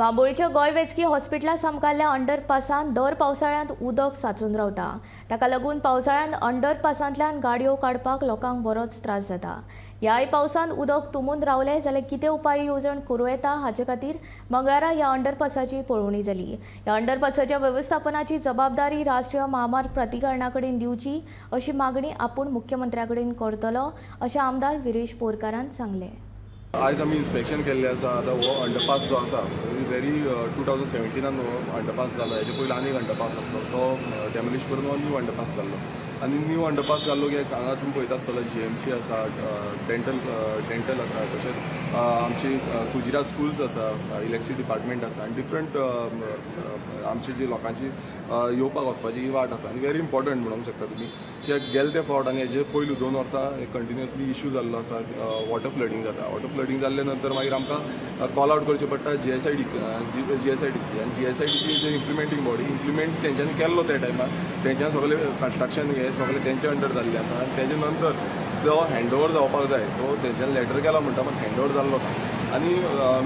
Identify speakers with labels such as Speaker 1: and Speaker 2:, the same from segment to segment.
Speaker 1: बांबोळीच्या गोंय वैजकी हॉस्पिटला सामकारल्या अंडरपासांत दर पावसाळ्यांत उदक सांचून रावता. ताका लागून पावसाळ्यांत अंडरपासांतल्यान गाडयो काडपाक लोकांक बरोच त्रास जाता. ह्याय पावसांत उदक तुंबून रावलें जाल्यार कितें उपाय येवजण करूं येता, हाचे खातीर मंगळारा ह्या अंडरपासाची पळोवणी जाली. ह्या अंडरपासाच्या वेवस्थापनाची जबाबदारी राष्ट्रीय म्हामार्ग प्राधिकरणा कडेन दिवची, अशी मागणी आपूण मुख्यमंत्र्या कडेन करतलो, अशें आमदार विरेश बोरकारान सांगलें.
Speaker 2: आयज आमी इन्स्पेक्शन केल्लें आसा. आतां हो अंडरपास जो आसा, व्हेरी 2017नान हो अंडरपास जालो. हेजे पयलीं आनी एक अंडरपास आसलो, तो डेमोलिश करून हो न्यू अंडरपास जाल्लो. आनी न्यू अंडरपास जाल्लो की हांगा तुमी पळयता आसतलो, जीएमसी आसा, डेंटल डेंटल आसा, तशेंच आमची कुजिरा स्कुल्स आसा, इलेक्ट्रिसिटी डिपार्टमेंट आसा आनी डिफरंट आमची जी लोकांची येवपाक वचपाची ही वाट आसा. आनी व्हेरी इम्पॉर्टंट म्हणूंक शकता तुमी, कित्याक गेले ते फावट आनी हेजे पयलू 2 वर्सां कंटिन्युअसली इशू जाल्लो आसा, वॉटर फ्लडींग जाता. वॉटर फ्लडींग जाल्ले नंतर मागीर आमकां कॉल आवट करचें पडटा जीएसआयडी जीएसआयडीसी. आनी जीएसआयडीसी जे इम्प्लिमेंटींग बॉडी, इम्प्लिमेंट तेंच्यांनी केल्लो त्या टायमार, तेंच्यांनी सगळे कन्स्ट्रक्शन हे सगळें तेंच्या अंडर जाल्लें आसा. आनी तेजे नंतर जो हँड ओवर जावपाक जाय, तो तेंच्यांनी लेटर केला म्हणटा, पण हँड ओवर जाल्लो ना. आनी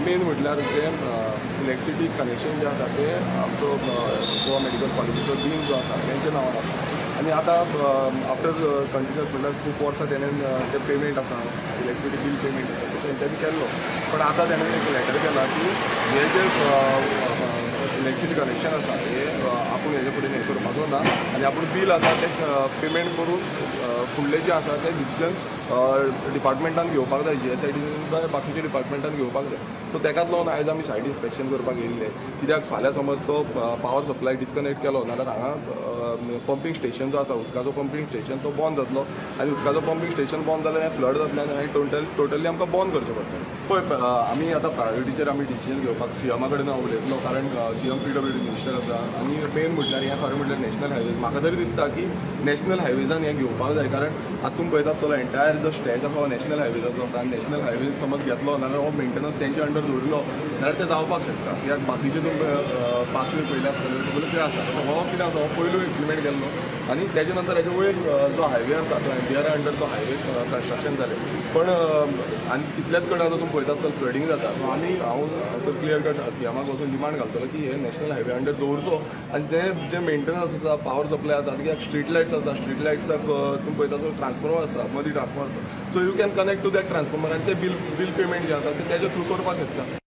Speaker 2: मेन म्हटल्यार जें इलेक्ट्रिसिटी कनेक्शन जें आसा, तें आमचो गोवा मेडिकल कॉलेजीचो डीन जो आसा, तेंच्या नांवार आसा. आनी आतां आफ्टर कंटिन्युअस म्हटल्यार खूब वर्सां तेणें तें पेमेंट आसा, इलेक्ट्रिसिटी बील पेमेंट आसा, तें तेंच्यांनी केल्लो. पण आतां तेणें एक लेटर केला की हें जें इलेक्ट्रिसिटी कनेक्शन आसा, हें आपूण हेजे फुडें हें करपाचो ना आनी आपूण बील आसा तें पेमेंट करून फुडलें जें आसा तें डिसिजन डिपार्टमेंटान घेवपाक जाय, जीएसआयडी बाकीच्या डिपार्टमेंटान घेवपाक जाय. सो तेकाच लागून आयज आमी सायट इन्स्पेक्शन करपाक येयल्ले, कित्याक फाल्यां समज तो पावर सप्लाय डिस्कनेक्ट केलो नाल्यार हांगा पंपींग स्टेशन जो आसा, उदकाचो पंपींग स्टेशन, तो बंद जातलो. आनी उदकाचो पंपींग स्टेशन बंद जाल्यार फ्लड जातलें आनी मागीर टोटली आमकां बंद करचें पडटलें. पळय, आमी आतां प्रायोरिटीचेर आमी डिसिजन घेवपाक सीएमा कडेन हांव उलयतलो, कारण सीएम पीडब्ल्यूडी मिनिस्टर आसा. आनी मेन म्हटल्यार हें खरें म्हटल्यार नॅशनल हायवेज, म्हाका तरी दिसता की नॅशनल हायवेजान हें घेवपाक जाय, कारण आतां तुमी पळयता आसतलो, एंटायर जो स्ट्रेच आसा हो नॅशनल हायवेजाचो आसा. आनी नॅशनल हायवे समज घेतलो नाल्यार हो मेंटेनन्स तेंच्या अंडर दवरलो जाल्यार तें जावपाक शकता, कित्याक बाकीचे तुमी पासवे पळयले आसतले, सगळे ते आसा. सो हो कितें आसा, हो पयलू इम्प्लिमेंट केल्लो आनी तेजे नंतर हेजे वयर जो हायवे आसा, तो एमपीआर अंडर तो हायवे कन्स्ट्रक्शन जालें. पण आनी तितल्याच कडेन आतां तुमी पळयता आसतलो, फ्लडींग जाता. सो आमी हांव तर क्लियर कट सीएमाक वचून डिमांड घालतलो की हे नॅशनल हायवे अंडर दवरचो आनी ते जे मेंटेनन्स आसा, पावर सप्लाय आसा, कित्याक स्ट्रीट लायट्स आसा, स्ट्रीट लायट्साक तुमी पळयता तो ट्रान्सफॉर्मर आसा, मदीं ट्रान्सफॉर्मर आसा, so you can connect to that transformer आनी ते बील पेमेंट जें आसा तें तेजे थ्रू करपाक शकता.